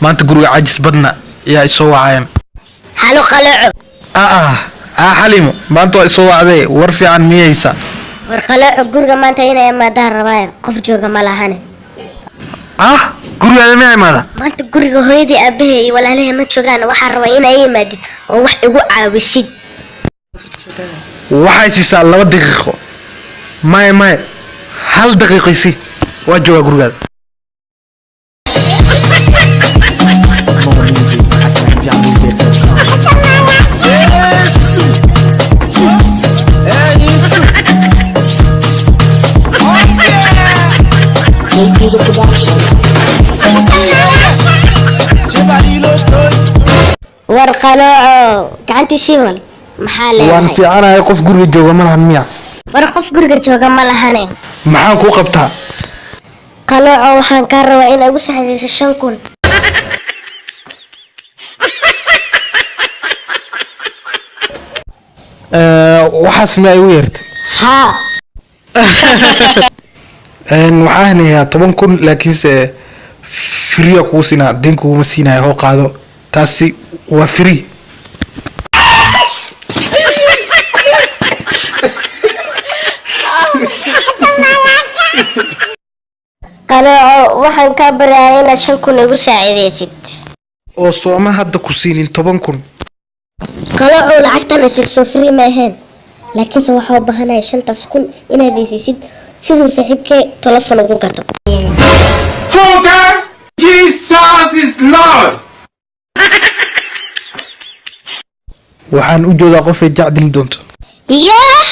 Maanta guriga cajis badna yaa isoo wacayaan. Halo, Qalooco. Xalimo, maanta waa isoo wacdee, war fiican miyaysa? War Qalooco, guriga maanta inay imaadaan rabaayo, qof jooga ma lahane. Ah, gurigaada miyaa imaada? Maanta guriga hooyadii, aabahay iyo walaalahay ma joogaan. Waxaan rabaa inay imaadid oo wax igu caawisid. Waxay siisaa 2 daqiiqo. Maya, maya, 1 daqiiqo isi, waa joogaa gurigaada. More music at NigerMusic.com. JT's Production. War Qalooco, gacantii sii wal, maxaa Waan leedahay? fiicanahay. Qof guriga jooga ma lahan miya? War qof guriga jooga ma lahane. Maxaan kuu qabtaa? Qalooco, waxaan kaa rabaa inaad igu saxidayso 5000. Waxaas miyaa igu yeertay? Haa. Waxaan hanayaa 10,000, laakiinse free kugu siinaa, deyn kuguma siinaya. Hoo, qaado, taasi waa free. Qalooco, waxaan kaa baryayaa inaad 5000 igu saacidaysid. Oo sooma hadda ku siinin 10,000? Qalooco, lacagtan isilsoo free ma ahayn, laakiinse waxaa u baahanahay shantaas kun inaad isiisid siduu saaxiibkee telefon ugu gato. Jesus is Lord. Waxaan u joogaa qofay jacdili doonto. Yaah!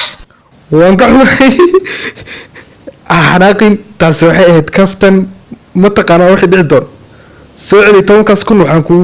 Waan ka xumahay, xanaaqin. Taasi waxay ahayd kaftan. Mataqaanaa wixii dhici doon? Soo celi 10-kaas kun, waxaan kugu